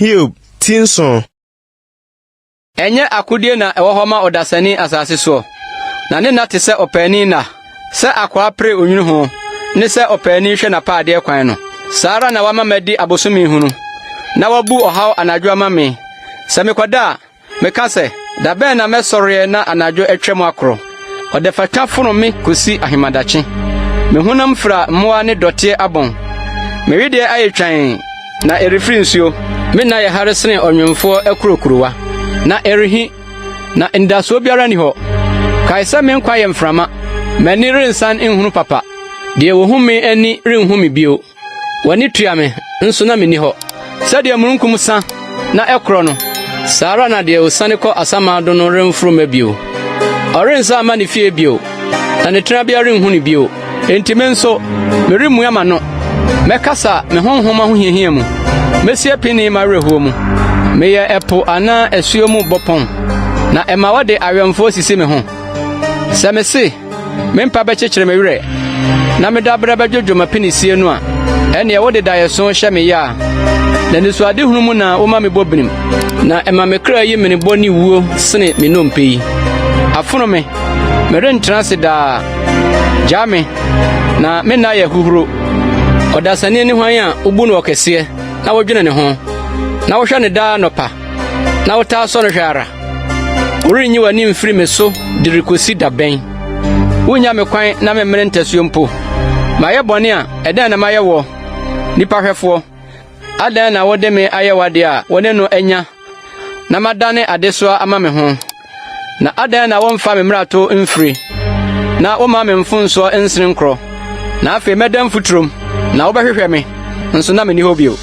Hiob ti nson. Ɛnyɛ akodie na ɛwɔ hɔ ma ɔdasani asase soɔ, na ne nna te sɛ ɔpaani nna. Sɛ akoa pere onwunu ho, ne sɛ ɔpaani hwɛ n'apaadeɛ kwan no, saa ara na wama madi abosome hunu, na wabu ɔhaw anadwo ama me. Sɛ mekɔda a, meka sɛ, 'Da bɛn na mɛsɔreɛ na anadwo atwam akorɔ? Ɔdafatwa fono me kosi ahemadakye. Me honam fira mmoa ne dɔteɛ abɔn. Me wedeɛ ayɛ twann, na ɛrefiri nsuo. Me nna yɛ hare sene ɔnwemfoɔ akurokurowa, na ɛrehi, na anidasoɔ biara nni hɔ. Kae sɛ me nkwa yɛ mframa, m'ani rensan nhunu papa. Deɛ wɔhu me ani renhu me bio. W'ani tua me, nso na minni hɔ. Sɛdeɛ mununkum sa na ɛkorɔ no, saa ara na deɛ osiane kɔ asamando no remforo mma bio. Ɔrensan mma ne fie bio, na ne tenabea renhu no bio. Enti me nso, meremmua m'ano; mɛkasa me honhom ahohiahia mu, mesi apini m'awerɛhoɔ mu. Meyɛ ɛpo anaa asuo mu bɔpɔn, na ɛma wɔde awɛmfoɔ sisi me ho? Sɛ mese, Me mpa bɛkyekyere me werɛ, na me daberɛ bɛdwodwo m'apinisie no a, ɛnneɛ wode daeɛso hyɛ me yea, na anisoadehunu mu na woma mebɔ binim, na ɛma me kra yi menebɔ ne wuo sene me nnompe yi. Afono me, merentena ase daa. Gyaa me, na me nna yɛ huhuro. Ɔdasani ne hwan a wobu no ɔkɛseɛ na wodwene ne ho, na wohwɛ no daa anɔpa, na wotaa sɔ no hwɛ ara? Worenyi w'ani mfiri me so de rekosi da bɛn? Wunnya me kwan na memmene ntasuo mpo? Mayɛ bɔne a, ɛdɛn na mayɛ woɔ, nnipa hwɛfoɔ? Adɛn na wode me ayɛ w'ade a wo ne no anya na madane adesoa ama me ho? Na adɛn na womfa me mmarato mfiri na womma me mfomsoɔ nsene nkorɔ? Na afei mɛda mfuturom, na wobɛhwehwɛ me, nso na menni hɔ bio.